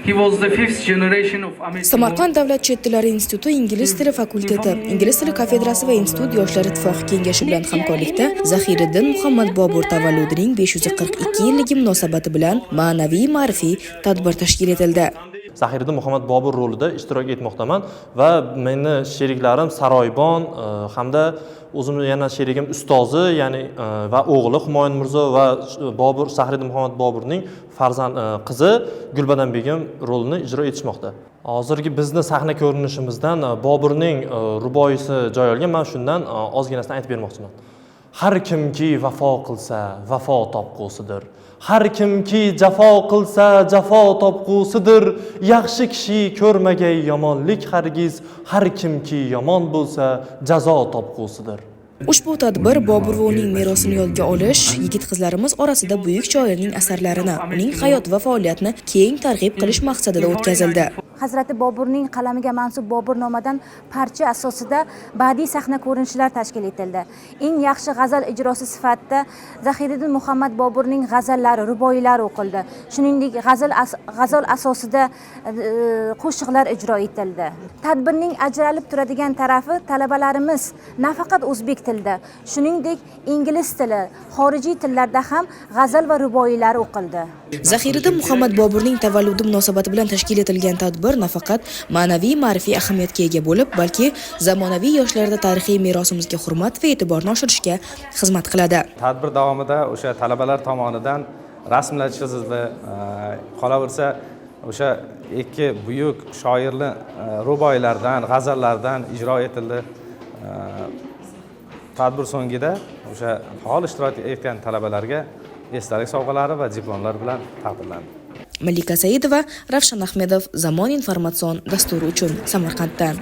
He was the fifth generation of Amir Timur. Samarqand davlat chet tillari instituti ingliz tili fakulteti, ingliz tili kafedrasi va institut Yoshlar ittifoqi kengashi bilan hamkorlikda Zahiriddin Muhammad Bobur tavalludining 542 yilligi munosabati bilan ma'naviy ma'rifiy tadbir tashkil etildi. Zahiriddin Muhammad Bobur rolida ishtirok etmoqdaman va meni sheriklarim Saroybon hamda o'zimni yana sherigim ustozi, ya'ni va o'g'li Humoyun Mirzo va Bobur, Zahiriddin Muhammad Boburning farzand qizi Gulbadan begim rolini ijro etishmoqda. Hozirgi bizni sahna ko'rinishimizdan Boburning ruboiysi joy olgan. Man shundan ozginasini aytib bermoqchiman. Har kimki vafo qilsa, vafo topqusidir. Har kimki jafo qilsa, jafo topqusidir. Yaxshi kishi ko'rmagay yomonlik hargiz, har kimki yomon bo'lsa, jazo topqusidir. Ushbu tadbir Bobur va uning merosini yodga olish, yigit-qizlarimiz orasida buyuk shoirning asarlarini, uning hayot va faoliyatini keng targ'ib qilish maqsadida o'tkazildi. Hazrati Boburning qalamiga mansub Boburnomadan parcha asosida badiiy sahna ko'rinishlar tashkil etildi. Eng yaxshi g'azal ijrosi sifatida Zahiriddin Muhammad Boburning g'azallari, ruboiylari o'qildi. Shuningdek, g'azal asosida qo'shiqlar ijro etildi. Tadbirning ajralib turadigan tarafi, talabalarimiz nafaqat o'zbek tilida, shuningdek, ingliz tili, xorijiy tillarda ham g'azal va ruboiylari o'qildi. Zahiriddin Muhammad Boburning tavalludi munosabati bilan tashkil etilgan tadbir nafaqat ma'naviy ma'rifiy ahamiyatga ega bo'lib, balki zamonaviy yoshlarda tarixiy merosimizga hurmat va e'tiborni oshirishga xizmat qiladi. Tadbir davomida o'sha talabalar tomonidan rasmlar chizildi. Qolaversa, o'sha ikki buyuk shoirni ruboiylardan, g'azallardan ijro etildi. Tadbir so'ngida o'sha faol ishtirok etgan talabalarga esdalik sovg'alari va diplomlar bilan taqdirlandi. Malika Saidova, Ravshan Ahmedov, Zamon informatsion dasturi uchun Samarqanddan.